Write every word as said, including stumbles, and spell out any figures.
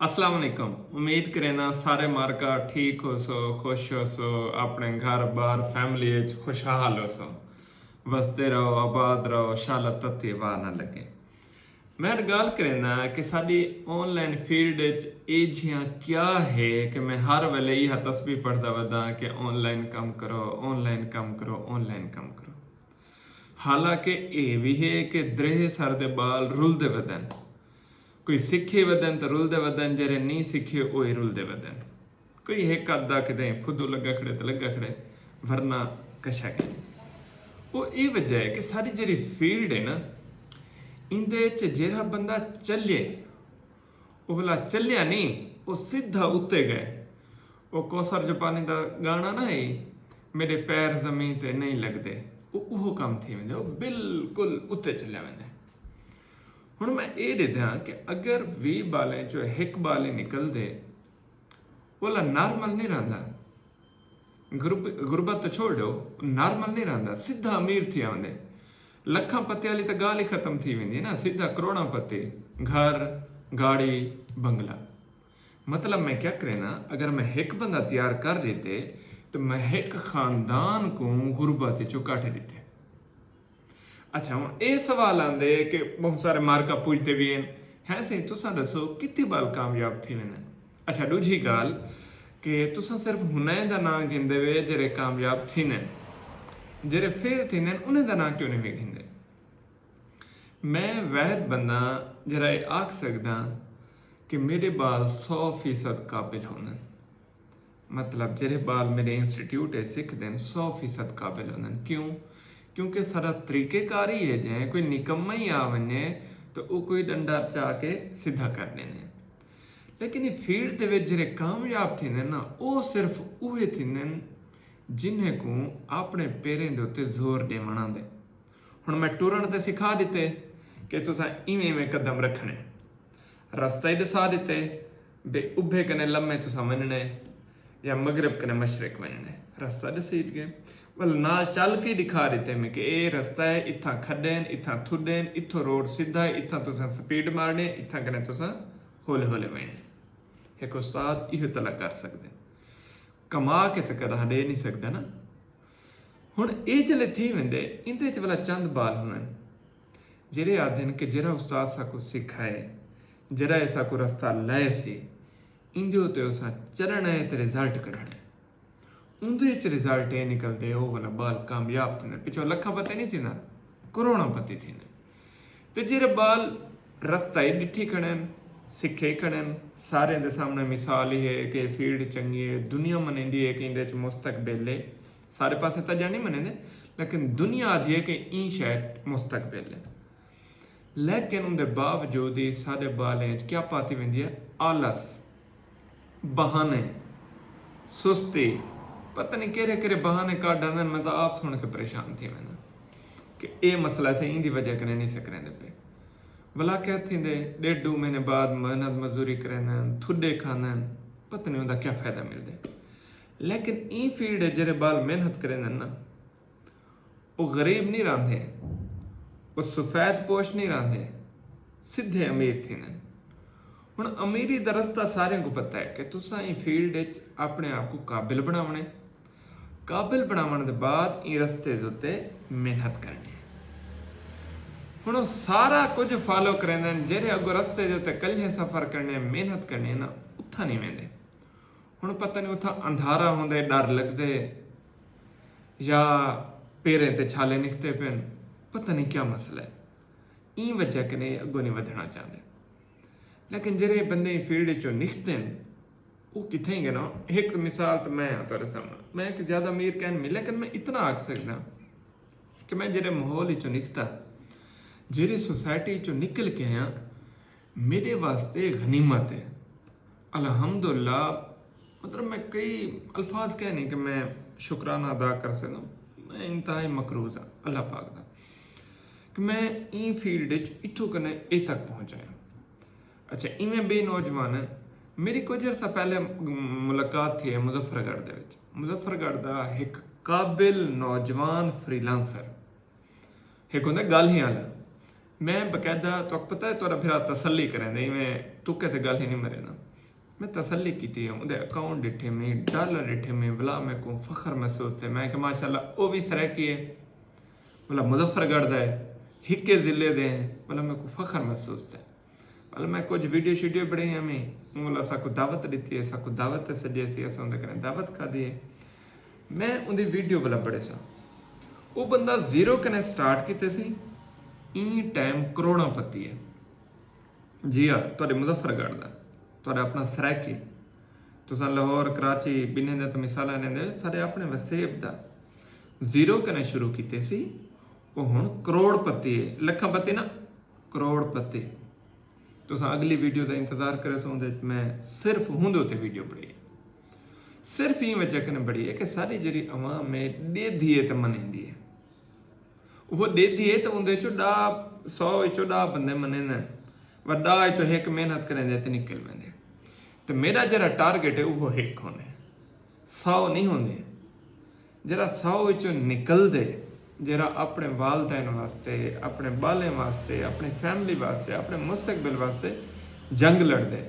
السلام علیکم۔ امید کرینداں سارے مارکا ٹھیک ہوسو، خوش ہوسو، اپݨے گھر بار فیملی اچ خوشحال ہوسو۔ وسدے رہو، آباد رہو، شالا تتی واہ نہ لگے۔ میں اڄ ڳالھ کرینداں کہ ساݙی آن لائن فیلڈ اچ ایجھیاں کیا ہے کہ میں ہر ویلے ایہا تسبیح پڑھدا وداں کہ آن لائن کم کرو، آن لائن کم کرو، آن لائن کم کرو۔ حالانکہ اے وی ہے کہ دریہہ سر دے ٻال رلدے ودن، کوئی سکھے ودن تاں رلدے ودن، جیرھے نی سکھے اوہی رلدے ودن۔ کوئی ہک ادھ دا کدیں پھدو لڳا کھڑے تاں لڳا کھڑے، ورنہ کشا کہیں۔ او اے وجہ ہے کہ ساݙی جیرھی فیلڈ ہے نا، ایندے اچ جیرھا بندہ چلے، او ولا چلیا نی، او سدھا اتے ڳئے۔ او کوثر جاپانی دا ڳاݨا نہ ہئی، میݙے پیر زمین تے نئیں لڳدے۔ او اوہو کم تھی ویندے، او بالکل اتے چلیا ویندے۔ ہݨ میں اے ݙیدھاں کہ اگر ویہہ بالیں چوں ہک بال ہی نکلدے، اولا نارمل نی رہندا۔ غرب غربت تاں چھوڑ ݙیو، نارمل نی رہندا، سدھا امیر تھی آوندے۔ لکھاں پتے آلی تاں ڳالھ ہی ختم تھی ویندی ہے نا، سدھا کروڑاں پتے، گھر، گاڑی، بنگلہ۔ مطلب میں کیا کرینداں، اگر میں ہک بندہ تیار کر ݙتے تاں میں ہک خاندان کوں غربت اچوں کڈھ ݙتے۔ اچھا، ہݨ اے سوال آندے کہ ٻہوں سارے مارکا پوچھدے وی ہن، ہیں سئیں تساں ݙسو کتھے ٻال کامیاب تھی ویندن؟ اچھا، ݙوجھی ڳالھ کہ تساں صرف ہنہیں دا ناں گھندے وے جیرھے کامیاب تھیندن، جیرھے فیل تھیندن انہیں دا ناں کیوں نی وے گھندے؟ میں واحد بندہ جیرھا اے آکھ سڳداں کہ میݙے ٻال سو فیصد قابل ہوندن۔ مطلب جیرھے ٻال میݙے انسٹیٹیوٹ اچ سکھدن سو فیصد قابل ہوندن۔ کیوں؟ کیونکہ ساݙا طریقہ کار ہی ایجھا ہے، کوئی نکمہ ہی آ ونڄے تاں او کوئی ݙنڈا چا کے سدھا کر ݙیندے۔ لیکن ایں فیلڈ دے وچ جیرھے کامیاب تھیندن نا، او صرف اوہے تھیندن جنہیں کوں اپݨے پیریں دے اتے زور ݙیوݨ آندے۔ ہݨ میں ٹرݨ تے سکھا ݙتے کہ تساں ایویں ایویں قدم رکھݨے، رستہ ہی ݙسا ݙتے بھئی ابھے کنے لمے تساں ونڄݨے یا مغرب کنے مشرق ونڄݨے، رستہ ݙسیج ڳئے۔ ول نال چل کے ݙکھا ݙتے میں کہ اے رستہ ہے، اتھاں کھݙے ہن، اتھاں تھݙے ہن، اتھوں روڈ سدھا ہے، اتھاں تساں سپیڈ مارݨی ہے، اتھاں کنے تساں ہولے ہولے ونڄݨے۔ ہک استاد ایہو تلا کر سڳدے، کما کے تاں کݙاں ݙے نی سڳدا نا۔ ہݨ اے جلے تھی ویندے، ایندے اچ ولا چند ٻال ہوندن جیرھے آہدن کہ جیرھا استاد ساکوں سکھائے، جیرھا اے ساکوں رستہ لائے سی، ایندے اتے اساں چلݨا ہے تے رزلٹ کڈھݨا ہے۔ اوندے اچ رزلٹ اے نکلدے او ولا ٻال کامیاب تھیندے، پچھوں لکھاں پتے نی تھیندا، کروڑاں پتی تھیندے۔ تے جیرھے ٻال رستہ ہی ݙٹھی کھڑن، سکھے کھڑن، ساریں دے سامݨے مثال ہی ہے کہ فیلڈ چنڳی ہے، دنیا منیندی ہے کہ ایندے اچ مستقبل ہے، سارے پاسے تاں جا نی منیندے، لیکن دنیا آہدی ہے کہ ایں شے اچ مستقبل ہے۔ لیکن اوندے باوجود ہی ساݙے ٻالیں اچ کیا پاتی ویندی ہے؟ آلس، بہانے، سستی، پتہ نی کیرھے کیرھے بہانے کڈھ آندن، میں تاں آپ سݨ کے پریشان تھی وینداں کہ اے مسئلہ اساں ایندی وجہ کنے نی سکریندے پئے۔ ولا کیا تھیندے، ݙیڈھ ݙو مہینے بعد محنت مزدوری کریندن، تھݙے کھاندن، پتہ نی اوندا کیا فائدہ ملدے۔ لیکن ایں فیلڈ اچ جیرھے ٻال محنت کریندن نا، او غریب نی رہندے، او سفید پوش نی رہندے، سدھے امیر تھیندن۔ ہݨ امیری دا رستہ ساریں کوں پتہ ہے کہ تساں ایں فیلڈ اچ اپݨے آپ کوں قابل بݨاوݨے، قابل بݨاوݨ دے بعد ایں رستے دے اتے محنت کرݨی ہے۔ ہݨ او سارا کجھ فالو کریندن، جیرھے اڳوں رستے دے اتے کلھے سفر کرݨے، محنت کرݨی ہے نا، اتھاں نی ویندے۔ ہݨ پتہ نی اتھاں اندھارا ہوندے، ݙر لڳدے یا پیریں تے چھالے نکھدے پن، پتہ نی کیا مسئلہ ہے، ایں وجہ کنے اڳوں نی ودھݨا چاہندے۔ لیکن جیرھے بندے ایں فیلڈ اچوں نکھدن، او کتھائیں ڳئے نا۔ ہک مثال تاں میں ہاں تہاݙے سامݨے، میں کوئی زیادہ امیر کائنی، لیکن میں اتنا آکھ سڳداں کہ میں جیرھے ماحول اچوں نکھتا، جیرھی سوسائٹی اچوں نکل کے آیاں، میݙے واسطے غنیمت ہے۔ الحمدللہ، مطلب میں کئی الفاظ کائنی کہ میں شکرانہ ادا کر سڳاں۔ میں انتہائی مقروض ہاں اللہ پاک دا کہ میں ایں فیلڈ اچ اتھوں کنے اے تک پہنچ آیاں۔ اچھا، ایویں ٻئے نوجوان ہن۔ میݙی کجھ عرصہ پہلے ملاقات تھی ہے مظفر گڑھ دے وچ۔ مظفر گڑھ دا ہک قابل نوجوان فری لانسر، ہک ہوندا ڳالھیں آلا، میں باقاعدہ، تہاکوں پتہ ہے، تہاݙا بھرا تسلی کریندے، ایویں تکے تے ڳالھ ہی نہیں مریندا۔ میں تسلی کیتی ہے، اوندے اکاؤنٹ ݙٹھے میں، ڈالر ݙٹھے میں، ولا میکوں فخر محسوس تھے۔ میں کہ ماشاءاللہ او وی سرائیکی ہے، ولا مظفر گڑھ دا ہے، ہکے ضلع دے ہیں، ولا میکوں فخر محسوس تھے۔ ولا میں کچھ ویڈیو شیڈیو بݨائی میں، ولا ساکوں دعوت ݙتی ہے، ساکوں دعوت تے سݙے سی، اساں اوندے کنے دعوت کھادی ہے۔ میں اوندی ویڈیو ولا بݨے سا۔ او بندہ زیرو کنے سٹارٹ کیتے سی، ایں ٹائم کروڑاں پتی ہے۔ جی ہا، تہاݙے مظفر گڑھ دا، تہاݙا اپݨا سرائیکی۔ تساں لاہور، کراچی، ٻنہیں دا تاں مثال لیندے، ساݙے اپݨے وسیب دا۔ زیرو کنے شروع کیتے سی، او ہݨ کروڑ پتی ہے، لکھاں پتی نہ، کروڑ پتی۔ تساں اڳلی ویڈیو دا انتظار کریسو، اوندے وچ میں صرف اوندے اتے ویڈیو بݨائی ہے۔ صرف ایں وجہ کنے بݨائی ہے کہ ساݙی جیڑھی عوام ہے، ݙیدھی ہے تے منیندی ہے۔ وہ ݙیدھی ہے تے اوندے چوں ݙاہ، سو وچوں ݙاہ بندے منیندن، و ݙاہ وچوں ہک محنت کریندے تے نکل ویندے۔ تے میݙا جیڑھا ٹارگٹ ہے، وہ ہک ہوندے، سو نہیں ہوندے۔ جیڑھا سو وچوں نکلدے، جیڑھا اپݨے والدین واسطے، اپݨے ٻالیں واسطے، اپݨی فیملی واسطے، اپݨے مستقبل واسطے جنگ لڑدے،